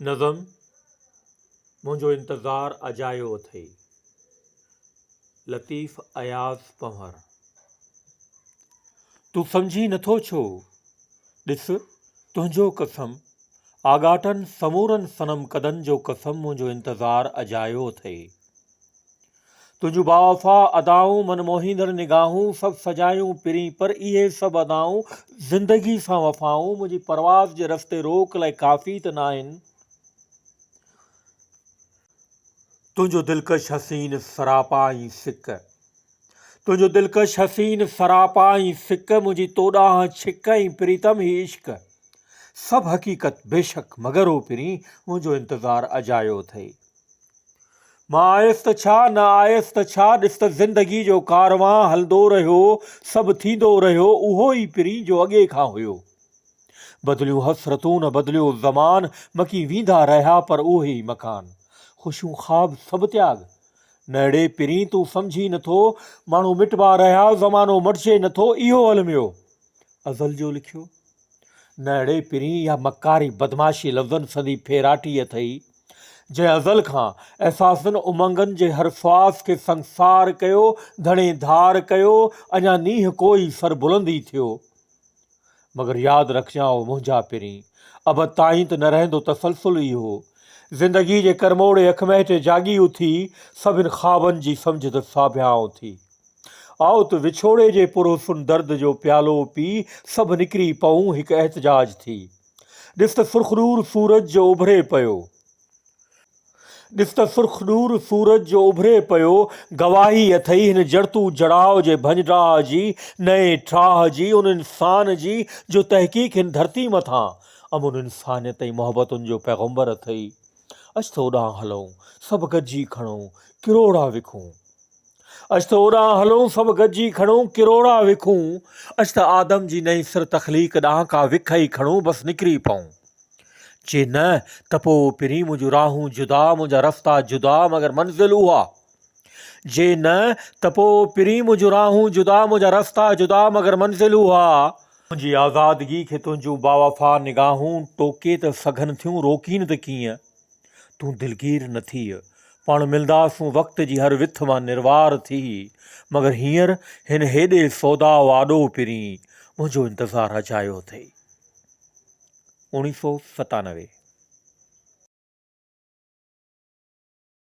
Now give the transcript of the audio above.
نظم، منهنجو انتظار اجايو اٿئي، لطيف اياز پنهور. تون سمجهين نٿو ڇو؟ ڏس، تنهنجو قسم، آڳاٽن سمورن صنم قدن جو قسم منهنجو انتظار اجايو اٿئي. تنهنجون باوفا ادائون، من موهيندڙ نگاهون، سڀ سجايون پرين پر اهي سڀ ادائون زندگي سان وفائون منهنجي پرواز جي رستي روڪ لاء ڪافي ته ناهن. تنهنجو دلڪش حسين سراپا ۽ سڪ تنهنجو دلڪش حسين سراپا ۽ سڪ منهنجي توڏانهن ڇڪ ۽ پريتم هي عشق سڀ حقيقت بيشڪ مگر او پرين منهنجو انتظار اجايو اٿئي. مان آيس ته ڇا، نه آيس ته ڇا، ڏس ته زندگي جو ڪاروان هلندو رهيو، سڀ ٿيندو رهيو، اهو ئي پرين جو اڳي کان هيو. بدليون حسرتون نه بدليو زمان، مڪي ويندا رهيا پر اهي ئي مڪان. خوشيون خواب سڀ تياڳ. نه اڙي پرين تون سمجهين نٿو، ماڻهو مٽبا رهيا، زمانو مٽجي نٿو، اهو الميو ازل جو لکيو. نه اڙي پرين اها مڪاري بدمعاشي لفظن سندي ڦيراٽي اٿئي، جنهن ازل کان احساسن امنگن جي هر سواس کي سنگسار ڪيو، ڌڻي ڌار ڪيو، اڃا نينهن ڪوئي سر بلندي ٿيو. مگر ياد رکجان او منهنجا پرين، ابد تائين ته نه رهندو تسلسل اهو. زندگي جي ڪرموڙي اک مهٽي جاڳي اٿي، سڀن خوابن جي سمجهه ته ساڀيان اٿي. آء ته وڇوڙي جي پرحسن درد جو پيالو پي سڀ نڪري پئون هڪ احتجاج ٿي. ڏس ته سرخ نور سورج جو اڀري پيو. ڏس ته سرخ نور سورج جو اڀري پيو گواهي اٿئي هن جڙتو جڙاء جي ڀڃ ڊاهه جي نئين ٺاهه جي ان انسان جي جو تحقيق هن ڌرتي مٿان امن انسانيت ۽ محبتن جو پيغمبر اٿئي. اچ ته اوڏانهن هلون سڀ گڏجي کڻون ڪروڙا وکون. اچ ته اوڏانهن هلون سڀ گڏجي کڻون ڪروڙا وکون اچ ته آدم جي نئين سر تخليق ڏانهن ڪا وک ئي کڻون بس نڪري پئون جي نه ته پوء پرين منهنجون راهون جدا منهنجا رستا جدا مگر منزل اها جي نه ته پوء پرين منهنجون راهون جدا منهنجا رستا جدا مگر منزل اها منهنجي آزادگي کي تنهنجون باوفا نگاهون ٽوڪي ته سگهن ٿيون روڪين ته ڪيئن تون دلگير نه ٿيء، پاڻ ملنداسون وقت جي هر وٿ مان نروار ٿي، مگر هينئر هن هيڏي سوداء آڏو پرين، منهنجو انتظار اجايو اٿئي. 1997.